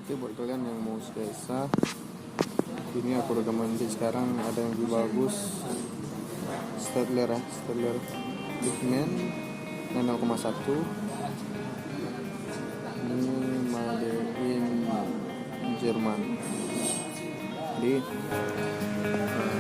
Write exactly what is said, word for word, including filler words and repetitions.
Oke, buat kalian yang mau C S A, ini aku rekaman di sekarang, ada yang lebih bagus. Staedtler ya, Staedtler Big Man, ini nol koma satu. Ini made in Jerman. Jadi, eh,